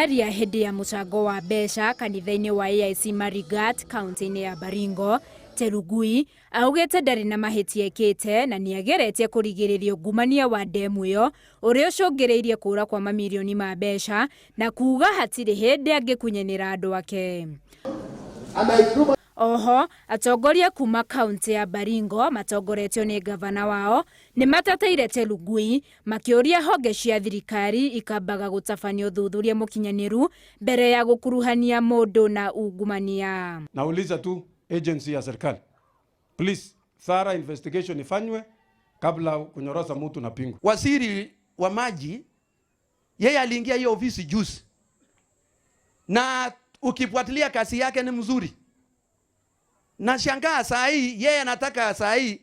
Akĩaria hĩndĩ ya mũcango wa mbeca kanitha-inĩ wa AIC Marigat kaunti-inĩ ya Baringo, Chelugui augĩte ndarĩ na mahĩtia ekĩte na nĩageretie kũrigĩrĩria ungumania wa ndemu ĩyo ũrĩa ũcũngĩrĩirie kũra kwa mamirioni ma mbeca na kuga hatirĩ hĩndĩ angĩkunyanĩra andũ ake. Oho, atongoria kuma kaunti ya Baringo matongoretio nĩ gavana wao nĩ mateteire Chelugui makĩũria honge cia thirikari ikambaga gũtabania ũthuthuria mũkinyanĩru mbere ya gũkuruhania mũndũ na ungumania. Nauliza tu agency ya serikali, please, thorough investigation ifanywe kabla kunyorosa mtu na pingu. Waziri wa maji yeye aliingia hiyo ofisi juzi, na ukifuatilia kazi yake ni mzuri. Nashangaa saa hii yeye anataka saa hii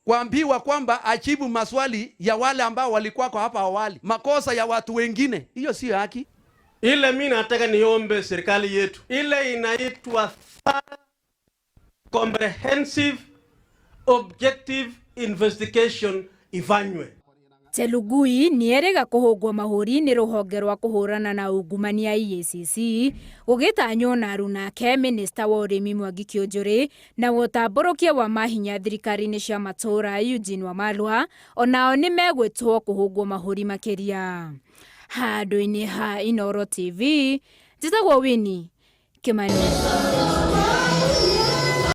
kuambiwa kwamba ajibu maswali ya wale ambao walikuwa kwa hapa awali, makosa ya watu wengine. Hiyo sio haki. Ile mi nataka niombe serikali yetu, ile inaitwa comprehensive objective investigation ifanywe. Chelugui nĩ erĩga kũhũngwo mahũri nĩ rũhonge rwa kũhũrana na ungumania EACC gũgĩtanywo na arunake minista wa ũrĩmi Mwangi Kiunjuri na ũtambũrũkia wa mahinya thirikari-inĩ cia matũũra Eugene Wamalwa onao nĩ megwĩtwo kũhũngwo mahũri makĩria. Handũ-inĩ ha Inooro TV, njĩtagwo Winnie Kimani.